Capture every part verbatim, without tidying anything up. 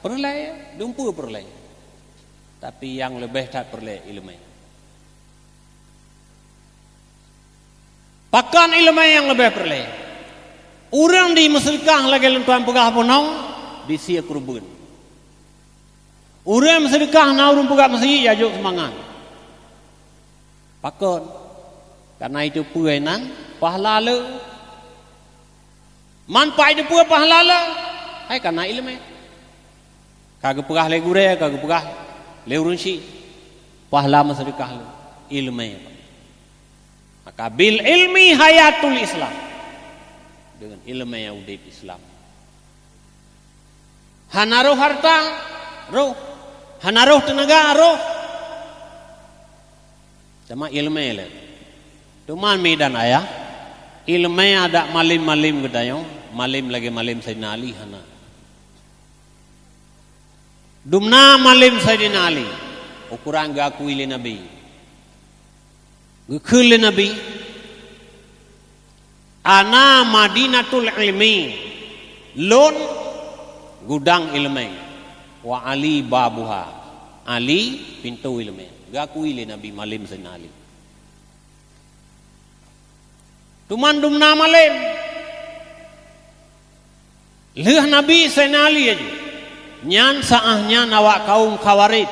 Peureulée, dumpeue peureulée. Tapi nyang leubeh that peureulée iéleumé. Pakon iéleumé nyang leubeh peureulée? Ureuëng di meuseudeukah lagée lôn tuan peugah bunoe, di sie keureubeuen. Ureuëng meuseudeukah na ureuëng peugah meuseujid, jajok seumangat. Pakon? Kareuna itu peue nan pahala le. Manfaat itu peue pahala le? Hai kareuna iéleumé. Ka geupeugah lé gurée, ka geupeugah lé ureuëng syiek, pahala meuseudeukah le iéleumé. Maka bil ilmi hayatul Islam. Deungon iéleumé udeb Islam. Hana roh harta, roh. Hana roh teunaga, roh. Sama iéleumé le. Teuma mi dan ayah, iéleumé adak malem-malem geutanyoe, malem lagée malem Saidina Ali hana. Dumna malem Saidina Ali, ukoran geuakui lé Nabi. Geukheun lé Nabi, "Ana madinatul ilmi, lôn gudang iéleumé, wa Ali babuha, Ali pintoe iéleumé." Geuakui lé Nabi malem Saidina Ali. Teuma dumna malem, lheueh Nabi Saidina Ali aju. Nyan saáh nyan awak kaum Khawarij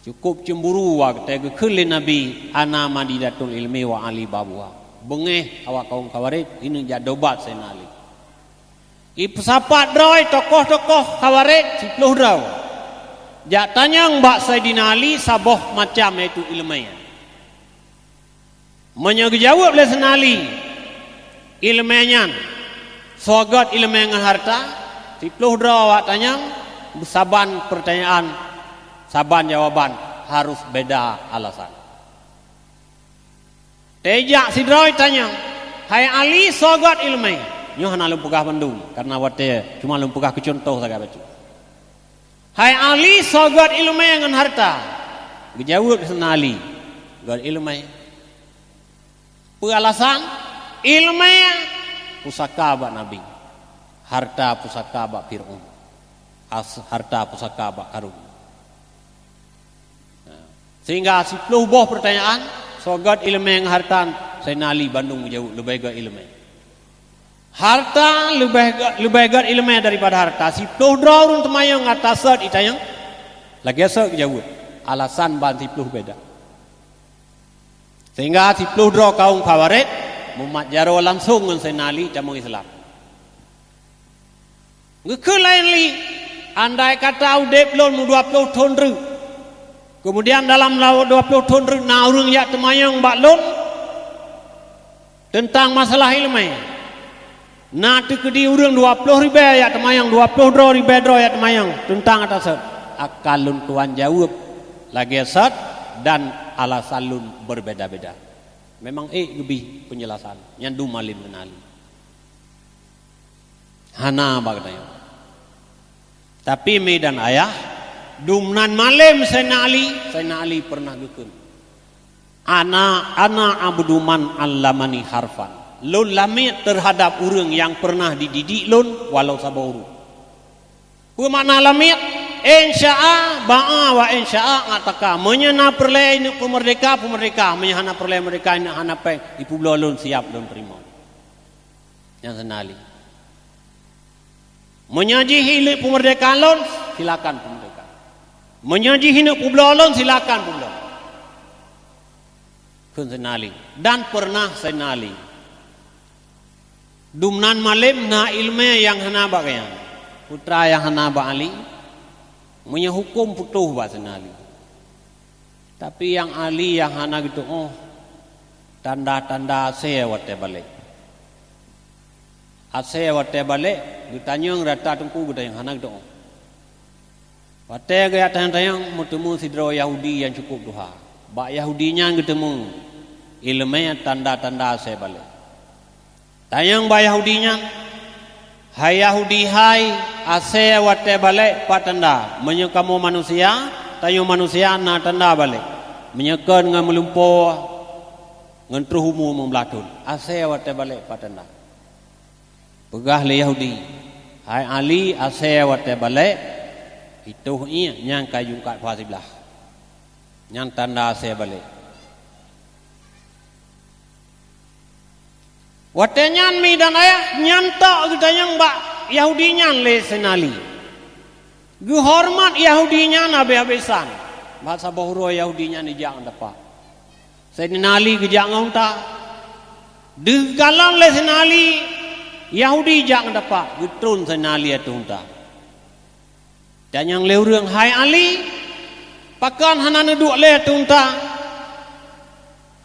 cukup cemburu watée geukheun lé Nabi, "Ana madinatul ilmi wa Ali babuha." Beungéh awak kaum Khawarij, ineuk jak dobat Saidina Ali. Ipeusapat droe tokoh-tokoh Khawarij siplôh droe jak tanyong bak Saidina Ali saboh macam, yaitu iéleumé. Meunyoe geujaweueb lé Saidina Ali iéleumé nyan, soe gét iéleumé ngon harta, siplôh droe awak tanyong, saban peurtanyaan, saban jawaban harôh beda alasan. Teujak sidroe tanyong, "Hai Ali, soe gét iéleumé?" Nyoe hana lôn peugah bandum, kareuna watée cuma lôn peugah keu cuntoh sagai bacut. "Hai Ali, soe gét iéleumé ngon harta?" Geujaweueb Saidina Ali, "Gét iéleumé." Peue alasan? Iéleumé pusaka bak Nabi, harta pusaka bak Fir'aun, as-, harta pusaka bak Karun. Sehingga siplôh boh peurtanyaan, soe gét iéleumé ngon harta, Saidina Ali bandum geujaweueb, leubeh gét iéleumé. Harta leubeh gét, leubeh gét iéleumé daripada harta. Siplôh droe ureuëng teumanyong ata sot itanyong, lagée sot geujaweueb. Alasan ban siplôh beda. Sehingga siplôh droe kaum Khawarij mumat jaroe langsong ngon Saidina Ali tamong Islam. Geukheun lé Ali, "Andai kata udeb lôn meudua ploh thon treuk, keumudian dalam dua ploh thon treuk na ureuëng jak teumanyong bak lôn teuntang masalah iéleumé, na teukeudi ureuëng dua ploh ribée jak teumanyong, dua ploh droe ribée droe jak teumanyong teuntang ata sot, akan lôn tuan jaweueb lagée sot dan alasan lôn beubeda-beda." Memang ék geubri peunjelasan, nyan dum malem Saidina Ali. Hana bak geutanyoe. Tapi mi dan ayah, dum nan malem Saidina Ali, Saidina Ali peureunah geukheun, "Ana, ana abdu man allamani harfan." Lôn lamiet teuhadap ureuëng nyang peureunah dididik lôn walau saboh uroe. Peue makna lamiet? Insya'a ba'a wa insya'a ataka. Meunyoe na peureulée ineuk peumeurdeka, peumeurdeka. Meunyoe hana peureulée meurdeka, ineuk hana péng, ipeubloe lôn siab lôn teurimong. Nyan Saidina Ali. Meunyoe jih ineuk peumeurdeka lôn, silakan peumeurdeka. Meunyoe jih ineuk peubloe lôn, silakan peubloe. Kheun Saidina Ali. Dan peureunah Saidina Ali. Dum nan malem na iéleumé nyang hana bak geuhnyan. Putra nyang hana bak Ali. Meunyoe huköm putôh bak Saidina Ali. Tapi nyang Ali nyang hana geutuoh tanda-tanda asée watée balek. Asée watée balek, geutanyong rata teungku geutanyong hana geutuoh. Watée geujak tanyong-tanyong, meuteumé sidroe Yahudi nyang cukup tuha. Bak Yahudi nyan geuteumeung iéleumé tanda-tanda asée balek. Tanyong bak Yahudi nyan, "Hai Yahudi hai, asée watée balek pat tanda? Meunyoe kamoe manusia, tanyoe manusia na tanda balek. Meunyoe kon ngon meulumpoe, ngon troh umu limong blaih thon, asée watée balek pat tanda?" Peugah lé Yahudi, Hai Ali, asèe watèe balek, itoh iék nyang ka jungkat pha siblah. Nyan tanda asèe balek. Watèe nyan, mi dan ayah, nyan tok geutanyong bak Yahudi nyan lé Saidina Ali. Geuhoreumat Yahudi nyan habéh-habésan. Bak saboh uroe Yahudi nyan jijak ngon tapak. Saidina Ali geujak ngon unta. Deuh kalon lé Saidina Ali, Yahudi jak ngon tapak, geutron Saidina Ali ateueh unta. Tanyong lé ureuëng, "Hai Ali, pakon hana neuduek lé ateueh unta?"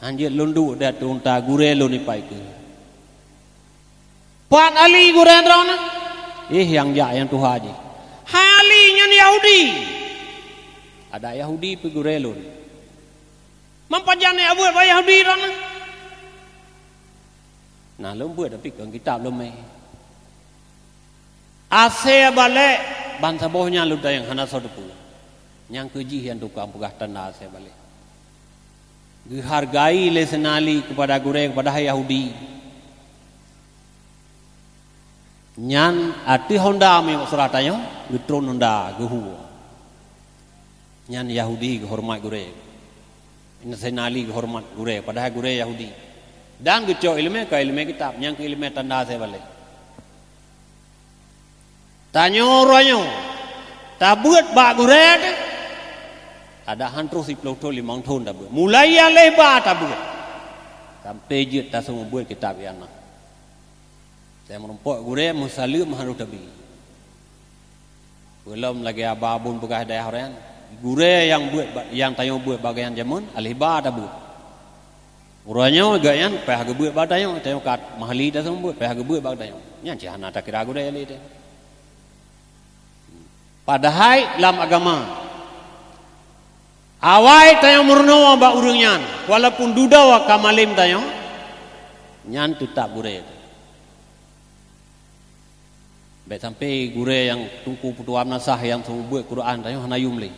"Hanjeuet lôn duek di ateueh unta, gurèe lôn ipat keuh." "Pat Ali gurèe droeneuh?" "Éh, nyang jak nyang tuha jih." "Hai Ali, nyan Yahudi." "Adak Yahudi pih gurèe lôn." "Man pajan neujak beuet bak Yahudi droeneuh?" "Na lôn beuet, tapi kon kitab lôn mè." Asèe balek, ban saboh nyan lôn tanyong hana soe teupeue. Nyang keu jih nyang tukang peugah tanda asèe balek. Geuhargai lé Saidina Ali keupada gurèe, keupada hai Yahudi. Nyan ateueh unta meunyoe seurah tanyoe, geutron unta, geuhu. Nyan Yahudi geuhoreumat gurèe. Saidina Ali geuhoreumat gurèe, padahai gurèe Yahudi. Dan geucok iéleumé kon iéleumé kitab, nyang keu iéleumé tanda asèe balek. Tanyoe uroe nyoe tabeuet bak gurèe teuh, adak han troh siplôh thon, limong thon tabeuet. Mulai nyang lhèe ba tabeuet, sampoe jeuet taseumeubeuet kitab nyang na. Watèe meurumpok gurèe meusaleuem harôh tabi. Peulom lagèe Aba Bun peugah dayah uroe nyan, gurèe nyang beuet ba-, nyang tanyoe beuet bak gobnyan jameun, lhèe ba tabeuet. Uroe nyoe gobnyan payah geubeuet bak tanyoe, tanyoe ka mahli taseumeubeuet, payah geubeuet bak tanyoe. Nyan cit hana takira gurèe lé teuh. Padahai lam agama, awai tanyoe meurunoe bak ureuëng nyan, walaupun dudoe ka malém tanyoe, nyan teutab gurèe. Bèk sampoe gurèe nyang teungku peutuha meunasah nyang seumeubeuet Quran tanyoe hana yum lé.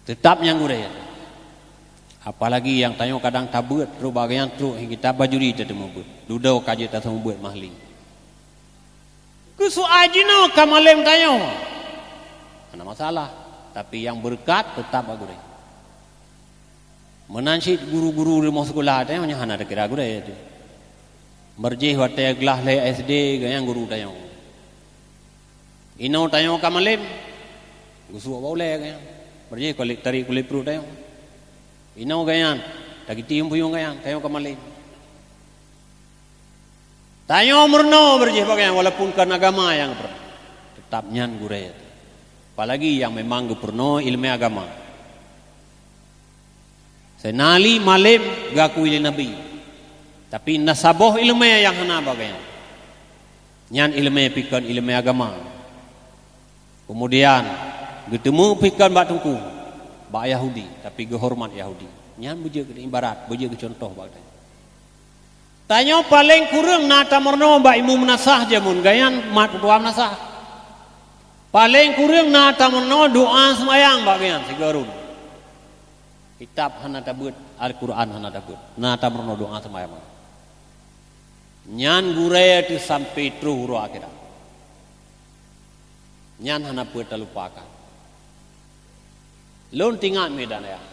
Teutab nyan gurèe. Apalagi nyang tanyoe kadang tabeuet trok bak gobnyan trok hingga tabajuri tateumé beuet. Dudoe ka jeuet taseumeubeuet mahli. Keu soai jinoe ka malém tanyoe, hana masalah, tapi nyang beureukat teutab bak gurèe. Meunan cit guru-guru rumoh seukolah tanyoe nyang hana takira gurèe teuh. Beurjih watèe glah lhèe S D gobnyan guru tanyoe. Inoe tanyoe ka malém, geusuek bak ulèe gobnyan. Beurjih kulét, tarék kulét pruet tanyoe. Inoe gobnyan, tagitieng puyong gobnyan, tanyoe ka malém. Tanyoe meurunoe beurjih bak gobnyan, walaupun kon agama nyang geupeurunoe, teutab nyan gurèe. Apalagi nyang memang geupeurunoe iéleumé agama. Saidina Ali malém geuakui lé Nabi, tapi na saboh iéleumé nyang hana bak gobnyan. Nyan iéleumé pih kon iéleumé agama. Keumudian, geuteumé pih kon bak teungku, bak Yahudi, tapi geuhoreumat Yahudi. Nyan beujeuet keu ibarat, beujeuet keu cuntoh bak geutanyoe. Tanyoe paleng kureueng na tameurunoe bak imeum meunasah jameun gobnyan mat peutuha meunasah. Paleng kureueng na tameurunoe doa seumayang bak gobnyan sigoe rhun. Kitab hana tabeuet, Al-Quran hana tabeuet, na tameurunoe doa seumayang. Nyan gurèe teuh sampoe troh uroe akhirat. Nyan hana peuet talupakan. Lôn teuingat, mi dan ayah.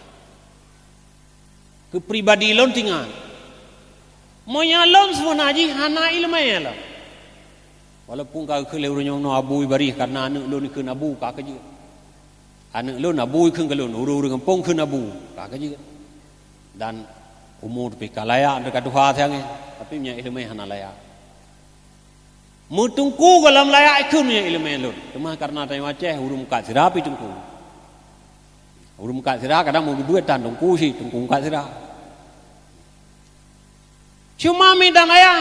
Keu pribadi lôn teuingat. Meunyoe lôn seubeuna jih hana iéleumé lom. Walaupun ka geukheun lé ureuëng nyoe Abu Ibarih, karena aneuëk lôn ikheun Abu, ka keujeuet. Aneuëk lôn Abu ikheun keu lôn, ureuëng-ureuëng gampông kheun Abu, ka keujeuet. Dan umu pih ka layak, teuka tuha siangé, tapi meunyoe iéleumé hana layak. Meuteungku gohlom layak ikheun meunyoe iéleumé lôn. Teuma kareuna tanyoe Aceh, ureuëng mukat sira pih teungku. Ureuëng mukat sira kadang meugeubeuet tan teungku cit, teungku mukat sira. Cuma mi dan ayah,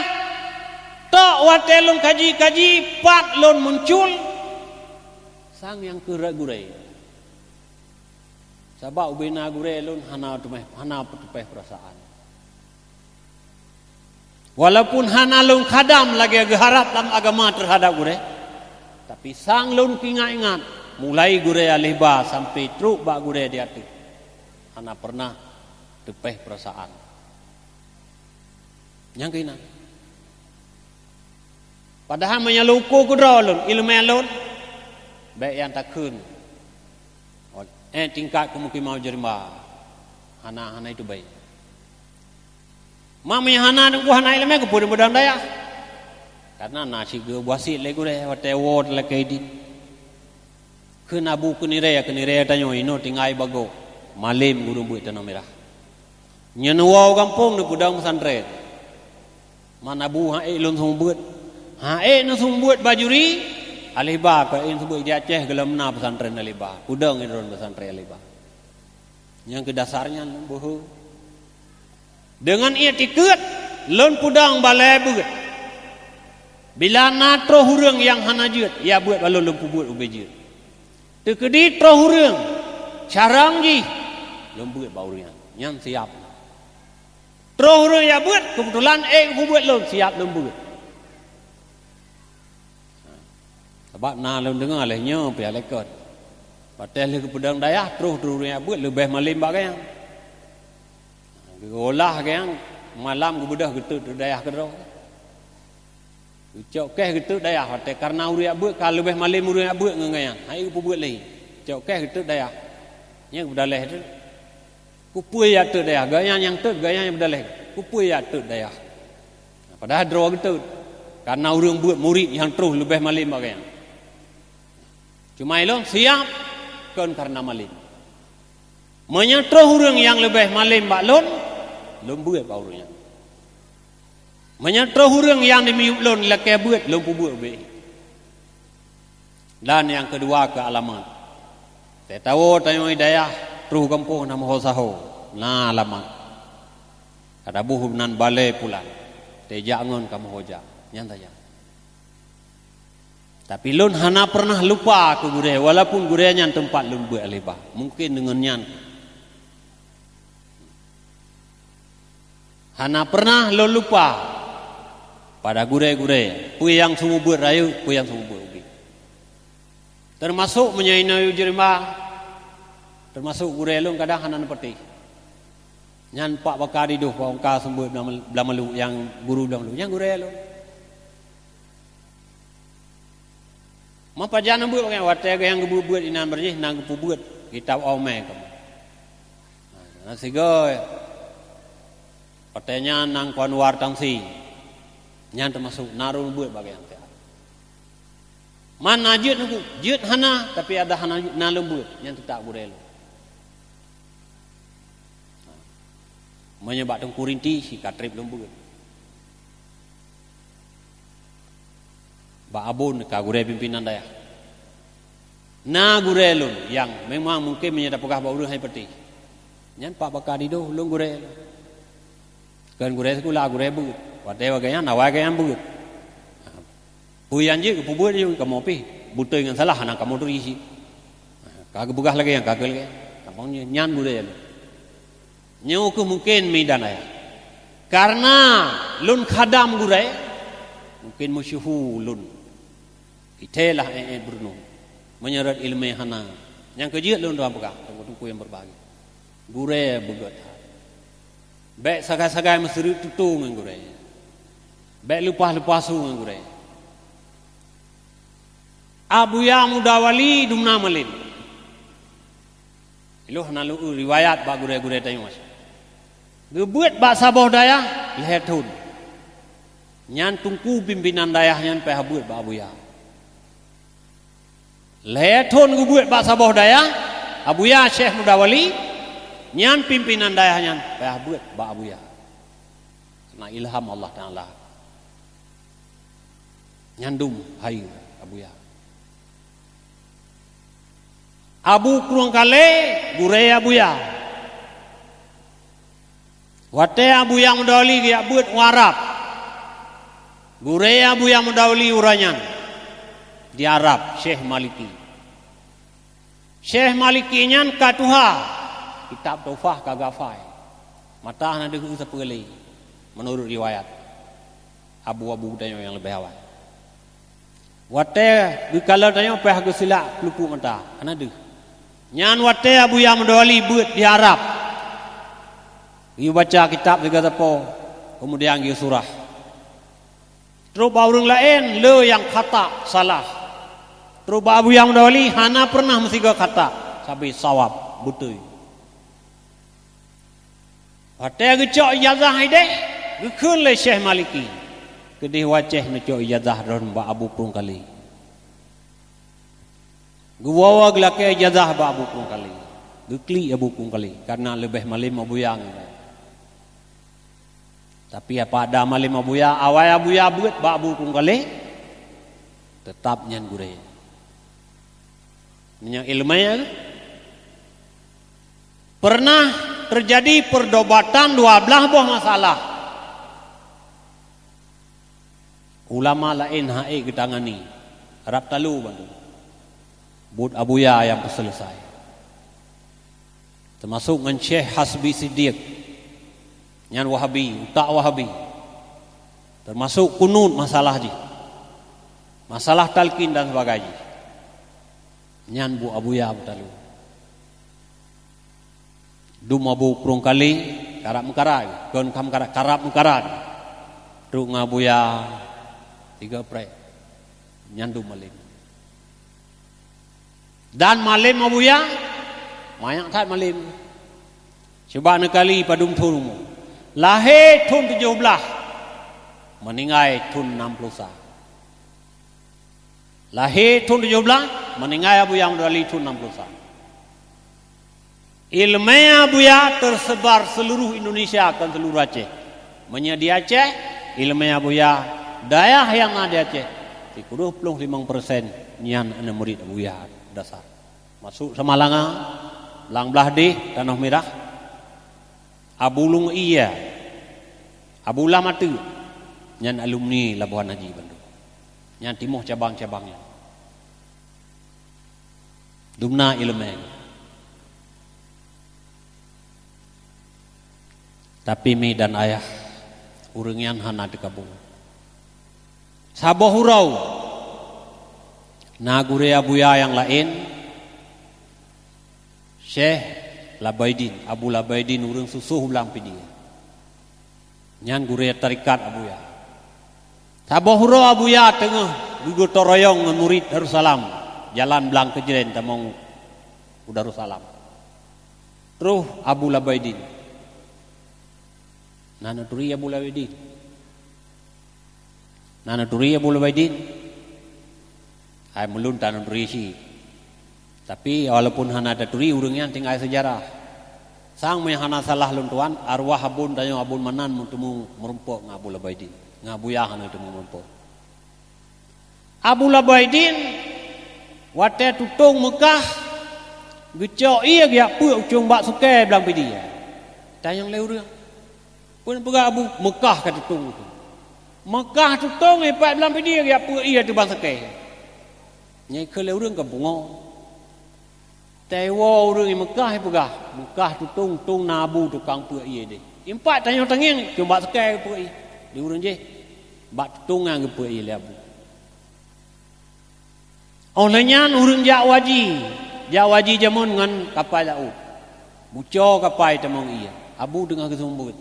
tok watèe lôn kaji-kaji, pat lôn muncul, sang nyang keu rot gurèe. Sabab ubena gurèe lôn hana teumeh, hana teupeh peurasaan. Walaupun hana lôn khadam lagèe geuharab lam agama teuhadab gurèe, tapi sang lôn keuingat-ingat, mulai gurèe alèh ba sampoe trok bak gurèe di ateueh, hana peureunah teupeh peurasaan. Nyang keunan. Padahai meunyoe lôn uko keudroe lôn, iéleumé lôn, bék nyang takheun. Eh, tingkat keumukiman u Jeuremba. Hana, hana itu baik. Ma meunyoe hana, teungku hana iéleumé, keupeue neupeudong dayah? Karena na sigeue buah sit lé gurée watée woe talakée idin. Kheun abu keunirée, keunirée tanyoe inoe tinggai bagoe. Malem gureueng beuet Tanoh Mirah. Nyan woe u gampông neupeudong pesantren. Man abu han ék lôn seumeubeuet. Han ék neuseumeubeuet bajuri, Aleba ka ék seumeubeuet di Aceh, gohlom na pesantren Aleba. Peudong droen pesantren Aleba. Nyang keu dasar nyan lôn beuhe. Deungon iktikeuet lôn peudong balée beuet. Bila na troh ureuëng nyang hana jeuet, ya beuet bak lôn, lôn peubeuet ubé jeuet. Teukeudi troh ureuëng carông jih, lôn beuet bak ureuëng nyan. Nyan siab. Troh ureuëng ya beuet, keubeutulan ék peubeuet lôn, siab lôn beuet. Sabab na lôn deungoe lheueh nyoe pih lé kon. Watée lheueh geupeudong dayah, troh, troh ureuëng jak beuet leubeh malem bak gobnyan. Geuolah gobnyan malam geubeudôh geutot dayah keudroe. Geucok keh geutot dayah, watée kareuna ureuëng jak beuet ka leubeh malem ureuëng jak beuet ngon gobnyan. Hai geupeubeuet lé. Cok keh geutot dayah. Nyan geupeudaleh tu. Keupeue jak tot dayah? Gobnyan nyang tot, gobnyan nyang peudaleh. Keupeue jak tot dayah? Padahai droe geutot. Kareuna ureuëng beuet murit nyang troh leubeh malem bak gobnyan. Cuma ilôn siab kon kareuna malem. Meunyoe troh ureuëng nyang leubeh malem bak lôn, lôn beuet bak ureuëng nyan. Meunyoe troh ureuëng nyang dimiyueb lôn lakée beuet, lôn peubeuet ubé. Dan nyang keudua keu alamat. Teuh tawoe tanyoe dayah troh gampông na meuho saho, na alamat. Ka taboh nan balée pulan, teuh jak ngon ka meuho jak, nyan saja. Tapi lôn hana pernah lupa keu gurée, walaupun gurée nyan teumpat lôn beuet Aleba. Mungken deungon nyan. Hana pernah lôn lupa pada gurée-gurée, peue nyang seumeubeuet rayeuk, peue nyang seumeubeuet ubit. Teumasok meunyoe inoe u Jeuremba, teumasok gurée lôn kadang hana neupatéh. Nyan Pak Baka Didoh, Pak Baka Seumeubeuet Bla-, Blamalu, nyang guru Blamalu, nyan gurée lôn. Meupajan beuet, watée nyang geubeuet-beuet inan beurjih na geupeubeuet kitab Aumé kamoe. Na sigoe watée nyan nang Anwar Tamsi, nyan teumasok na rhot beuet bak gobnyan. Man na jeuet nangku, jeuet hana, tapi ada hana na lôn beuet, nyan teutab gurée lôn. Meunyoe bak Teungku Rinti, si ka treb lôn beuet. Bak Abon ka gurée pimpinan dayah. Na gurée lôn nyang memang mungken meunyoe tapeugah bak ureuëng hai patéh. Nyan Pak Baka Didoh lôn gurée lôn. Kon gurée sikula, gurée beuet. Watée wagai nyan, awai gobnyan beuet. Peue nyang jeuet geupeubeuet jih kamoe pih. Beutôi ngon salah hana kamoe turi cit. Ka geupeugah lagée nyan, ka keu lagée nyan. Gampang nyan, nyan gurée lôn. Nyoe keuh mungken midan ayah. Kareuna lôn khadam gurée, mungken meusyeuhu lôn. Itélah ék-ék beureunoe. Meunyoe rot iéleumé hana, nyang keu jeuet lôn dua peugah, teungku-teungku nyang beureubahagia. Gurée beugét that. Bék sagai-sagai meuseureuek tutoe ngon gurée. Bék leupah-leupah su ngon gurée. Abuya Muda Wali dumna malem. Ilôh na lôn riwayat bak gurée-gurée tanyoe. Geubeuet bak saboh dayah lhée thon. Nyan teungku pimpinan dayah nyan payah beuet bak Abuya. Lhée thon geubeuet bak saboh dayah, Abuya Syekh Muda Wali, nyan pimpinan dayah nyan payah beuet bak Abuya. Keureuna ilham Allah Taala. Nyan dum hai Abuya. Abu Krueng Kalé, gurée Abuya. Watée Abuya Muda Wali geujak beuet u Arab, gurée Abuya Muda Wali uroe nyan di Arab, Syekh Maliki. Syekh Maliki nyan ka tuha, kitab Tuhfah ka geuhafai. Mata hana deuh sapeue lé, meunurot riwayat abu-abu tanyoe nyang leubeh awai. Watée geukalon tanyoe payah geusilak peuleupeuk mata, hana deuh. Nyan watée Abuya Muda Wali beuet di Arab. Geuyue baca kitab sigoe sapo, keumudian geuyue surah. Trok bak ureuëng laén le nyang khata, salah. Trok bak Abuya Muda Wali hana peureunah meusigoe khata, sabe sawab, beutôi. Watée geucok ijazah ideh, geukheun lé Syekh Maliki, "Keudeh u Aceh neucok ijazah droen bak Abu Prueng Kale." Geuwoe geulakée ijazah bak Abu Prueng Kale. Geuklik Abu Prueng Kale, kareuna leubeh malem Abuya ngon geuh. Tapi apa ada malem Abuya, awai Abuya beuet bak Abu Prueng Kale, teutab nyan gurée. Meunyoe iéleumé, peureunah teujadi peurdobatan dua blaih boh masalah. Ulama laén han ék geutangani, rab talo bandum. Buet Abuya nyang peuseuleusai. Teumasok ngon Syekh Hasbi Siddiq, nyan Wahabi, utak Wahabi. Teumasok kunut masalah jih, masalah talkin dan sebagainya. Nyan buet Abuya beutalo. Dum Abu Prueng Kale, karab meukarat, kon ka meukarat, karab meukarat. Trok ngon Abuya tiga prek. Nyan dum malem. Dan malem Abuya, manyak that malem. Cuba neukali padum thon umu. Lahé thon tujoh blaih, meuninggai thon nam ploh sa. Lahé thon tujoh blaih, meuninggai Abuya Muda Wali thon nam ploh sa. Iéleumé Abuya teuseubar seuluruh Indonesia, kon seuluruh Aceh. Meunyoe di Aceh, iéleumé Abuya, dayah nyang na di Aceh, sikureueng ploh limong persen nyan aneuëk murit Abuya dasar. Masok Samalanga, Blang Blahdeh, Tanoh Mirah, Abu Lung Ie, Abu Lam Ateuk, nyan alumni Labuhan Haji bandum. Nyan timoh cabang-cabang nyan. Dumna iéleumé. Tapi mi dan ayah, ureuëng nyan hana teukabu. Saboh uroe, na gurée Abuya nyang laén, Syekh Labaidin, Abu Labaidin ureuëng Susoh Blang Pidie. Nyan gurée tarekat Abuya. Saboh uroe Abuya teungoh geugeutoroyong ngon murit Darussalam, jalan Blang Keujreng tamong u Darussalam. Troh Abu Labaidin. Na neuturi Abu Labaidin? Na neuturi Abu Labaidin? Hai, meulôn tan neuturi cit. Tapi walaupun hana taturi, ureuëng nyan tinggai seujarah. Sang meunyoe hana salah lôn tuan, arwah abon tanyoe Abon Manan meuteumé meurumpok ngon Abu Labaidin. Ngon Abuya hana teumé meurumpok. Abu Labaidin watée tutong Meukah, geucok ié geujak peuek u Cueng Bak Sukée Blang Pidie. Tanyong lé ureuëng, "Peue neupeugah Abu, Meukah ka tutong?" Meukah tutong, ipat Blang Pidie geujak peuek ié ateueh Bak Sukée. Nyan keu lé ureuëng ka pungo. Teuwoe ureuëng i Meukah ipeugah, "Meukah tutong, tong na Abu tukang peuek ié deh." Ipat tanyoe tangieng, Cueng Bak Sukée peuek ié. Di ureuëng jih, bak tutong nyan geupeuek ié lé Abu. Óh lheueh nyan ureuëng jak u haji, jak u haji jameun ngon kapai laôt. Buco kapai tamong ié, Abu teungoh geuseumeubeuet.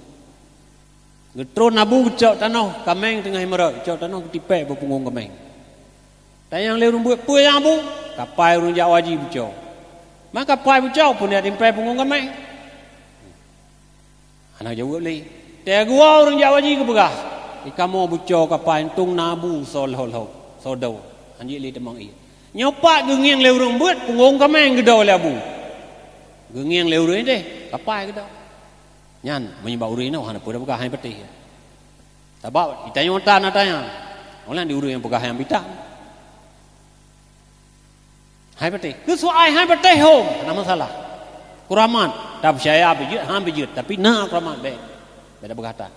Geutron Abu geucok tanoh, kaméng teungoh imeurok, geucok tanoh geutipék bak punggong kaméng. Tanyong lé ureuëng beuet, "Peue nyan Abu?" "Kapai ureuëng jak u haji buco." "Ma kapai buco, peue neujak timpék punggong kaméng?" Hana jaweueb lé. Teuh geuwoe ureuëng jak u haji geupeugah, "Di kamoe buco kapai, tong na Abu soe lhok-lhok, soe doe." Hanjeuet lé tamong ié. Nyoe pat geungieng lé ureuëng beuet, punggong kaméng geudoe lé Abu. Geungieng lé ureuëng ideh, kapai geudoe. Nyan meunyoe bak ureuëng inoe hana peue tapeugah, hai patéh. Sabab di tanyoe tan na tanyong. Ulôn di ureuëng nyang peugah nyang bitan. Hai patéh. Keu soai hai patéh hom, hana masalah. Keuramat, tapeucaya beujeuet, han beujeuet, tapi na keuramat bèk. Bèk tapeugah that.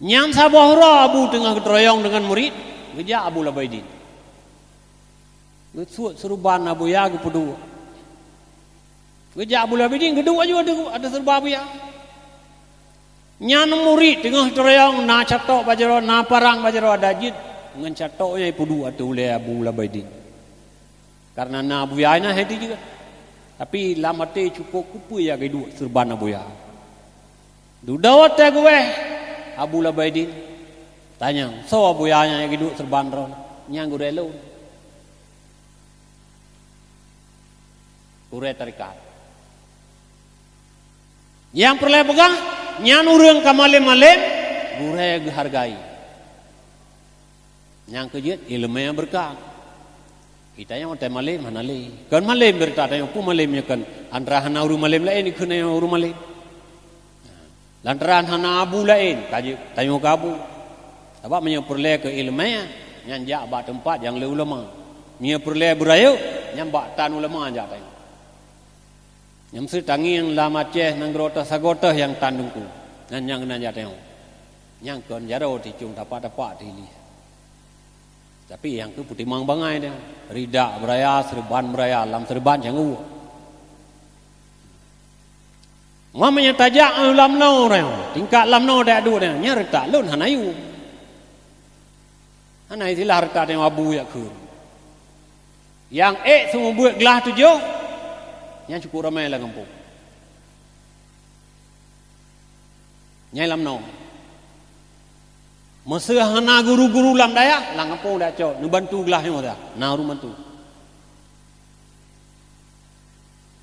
Nyan saboh uroe Abu teungoh geuteurayong deungon murit, geujak Abu Labaidin. Geusuet seuruban Abuya geupeuduek. Geujak Abu Labaidin geuduek aju ateueh, ateueh seuruban Abuya. Nyan murit teungoh teurayong, na catok bak jaroe, na parang bak jaroe, adak jeuet ngon catok nyan ipeuduek ateueh ulèe Abu Labaidin. Kareuna na Abuya na hai tijeuet. Tapi lam até cukôp keupeue jak geuduek seuruban Abuya. Dudoe watèe geuwéh Abu Labaidin, Tanyong, "Soe buya nyan nyang geuduek sirban droe?" "Nyan gurée lôn." Gurée tarekat. Nyang peureulée peugah, nyan ureuëng ka malém-malém, gurée geuhargai. Nyang keujeuet iéleumé beureukat. Geutanyoe watée malém hana lé. Kon malém beureukat tanyoe, peue malém nyoe kon? Antara hana ureuëng malém laén, dikheun tanyoe ureuëng malém. Lantaran hana abu laén, ka jeuet tanyoe keu abu. Sabab meunyoe peureulée keu iéleumé, nyan jak bak teumpat nyang le ulama. Meunyoe peureulée beurayeuk, nyan bak tan ulama jak tanyoe. Nyang meuseue tangieng lam Aceh nanggroe teuh sagoe teuh nyang tan teungku. Nyan nyang keunan jak tanyoe. Nyang kon jaroe ticong tapak-tapak tiléh. Tapi nyang keu peutimang bangai tanyoe. Ridak beuraya, seureuban beuraya, lam seureuban nyang ueh. Meunyoe tajak lam noe tanyoe, tingkat lam noe tajak duek tanyoe, nyan reutak lôn hana yum. Hana istilah reutak tanyoe abu jak kheun. Nyang ék seumeubeuet glah tujoh, nyan cukôp ramé lam gampông. Nyan lam noe. Meuseu hana guru-guru lam dayah, lam gampông dak cok, neubantu glah nyoe dah, na ureuëng bantu.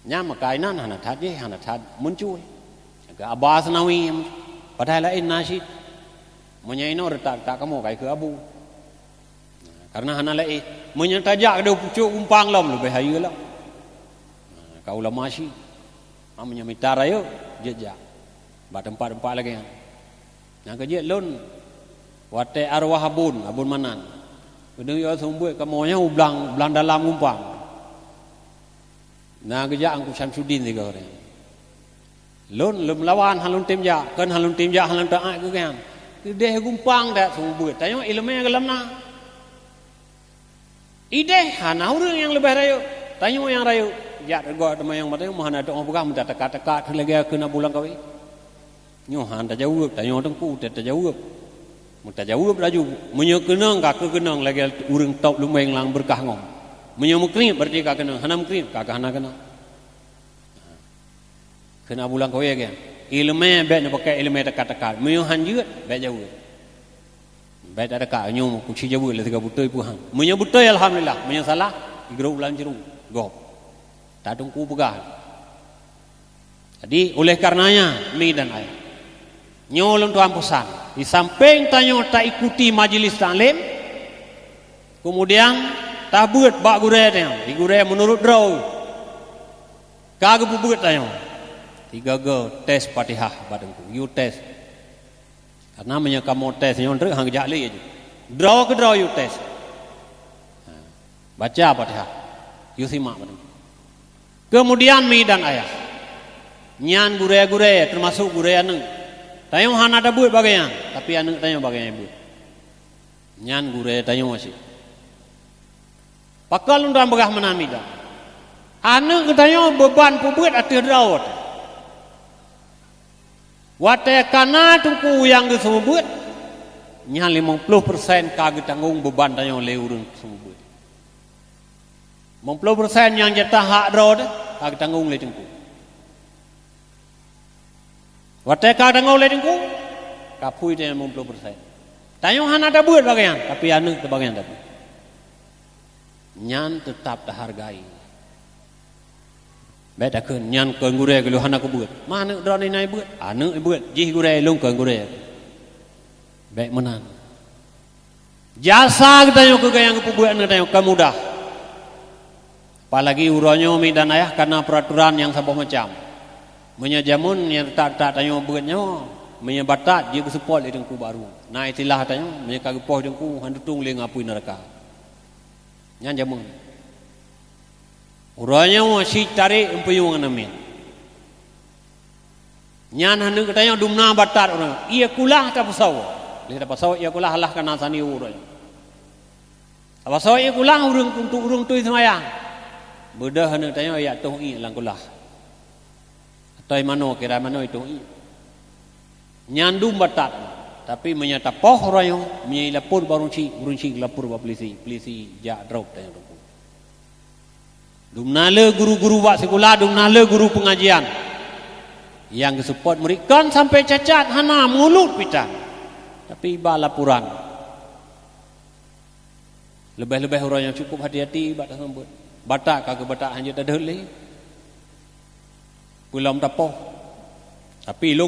Nyan meukai nan hana that jih, hana that muncul. Keu Aba Senawi, padahai laén na cit. Meunyoe inoe reutak-reutak kamoe kai keu abu. Karena hana laén. Meunyoe tajak keudeh pucôk gumpang lom leubeh hayeue lom. Ka ulama cit. Ha, meunyoe mita rayeuk, jeuet jak bak teumpat-teumpat lagée nyan. Nyang keujeuet lôn, watée arwah abon, abon Manan, geunyoe seumeubeuet kamoe nyoe u blang, blang dalam gumpang. Na geujak Teungku Syamsuddin sigoe ureuëng. Lôn, lôn meulawan, hana lôn tem jak, kon hana lôn tem jak, hana lôn taát keu gobnyan. Keudeh gumpang dak seumeubeuet, tanyoe iéleumé geulam na. Ideh hana ureuëng nyang leubeh rayeuk, tanyoe nyang rayeuk. Jak teugok teuma nyang meutanyoe meuhana teungoh peugah meutateuka-teuka lagée keu na bulang kawé. Nyoe han tajaweueb, tanyoe teungku teutajaweueb. Meutajaweueb laju, meunyoe keunong ka keuh keunong lagée ureuëng top lumbeng lam beureukaih ngom. Meunyoe meukrieb berarti ka keunong, hana meukrieb ka keuh hana keunong. Kheun Abu Langkawi lagée nyan, iéleumé bék neupakée iéleumé teuka-teuka. Meunyoe han jeuet, bék jaweueb. Bék tateuka, nyoe kuci jaweueb lé sigoe beutôi peue han. Meunyoe beutôi, alhamdulillah. Meunyoe salah, igrôp lam jeuruk gob. Tatungku peugah. Jadi, oleh karenanya, mi dan ayah, nyoe lôn tuan peusan, di sampéng tanyoe taikuti majelis taklim, kemudian tabeuet bak gurée tanyoe, di gurée meunurot droe. Ka geupeubeuet tanyoe. Tiga go tes Fatihah bak teungku. Yue tes. Karena meunyoe kamoe tes nyoe treuk han geujak lé jih. Droe keudroe yue tes. Ha. Baca Fatihah. Yue simak bak teungku. Kemudian mi dan ayah. Nyan gurée-gurée, teumasok gurée aneuëk. Tanyoe hana tabeuet bagaih nyan, tapi aneuëk tanyoe bagaih nyan beuet. Nyan gurée tanyoe cit. Pakon lôn tuan peugah meunan mi dan? Aneuëk geutanyoe beuban peubeuet ateueh droe. Watée ka na teungku nyang geuseumeubeuet, nyan limong ploh persen ka geutanggong beuban tanyoe lé ureuëng seumeubeuet. Limong ploh persen nyang jatah hak droe teuh ka geutanggong lé teungku. Watée ka tanggong lé teungku, ka phui tanyoe limong ploh persen. Tanyoe hana tabeuet bagaih nyan, tapi aneuëk teuh bagaih nyan tabeuet. Nyan teutab tahargai. Bék takheun, nyan kon gurée keu lôn hana kubeuet. Ma aneuëk droeneuh na ibeuet? Aneuëk ibeuet, jih gurée, lôn kon gurée. Bék meunan. Jasa geutanyoe keu gobnyan geupeubeuet aneuëk tanyoe ka mudah. Apalagi uroe nyoe mi dan ayah kana peuraturan nyang saboh macam. Meunyoe jameun nyang that-that tanyoe beuet nyoe, meunyoe batat jeuet geuseupôt lé teungku bak rueng. Na istilah tanyoe, meunyoe ka geupoh teungku, han tutong lé ngon apui neuraka. Nyan jameun. Uroe nyoe cit tarek eumpeuyueng namiet. Nyan aneuëk geutanyoe dumna batat ureuëng. Ie kulah tapeusawa. Lé tapeusawa ie kulah alah kana sani uroe nyoe. Tapeusawa ie kulah ureuëng untuk ureuëng tui seumayang. Beudôh aneuëk tanyoe jak toh ié lam kulah. Atoi manoe, kira manoe itong ié. Nyan dum batat. Tapi meunyoe tapoh uroe nyoe, meunyoe ilapor bak ureuëng chik, ureuëng chik lapor bak polisi, polisi jak drop tanyoe teungku. Dumna le guru-guru bak sikula, dumna le guru pengajian. Nyang geuseupôt murit kon sampai cacat hana, mulod pih tan. Tapi ba laporan. Leubeh-leubeh uroe nyoe cukup hati-hati bak tasambot. Batak ka keu batak hanjeuet tadeuet lé. Peulom tapoh. Tapi lôn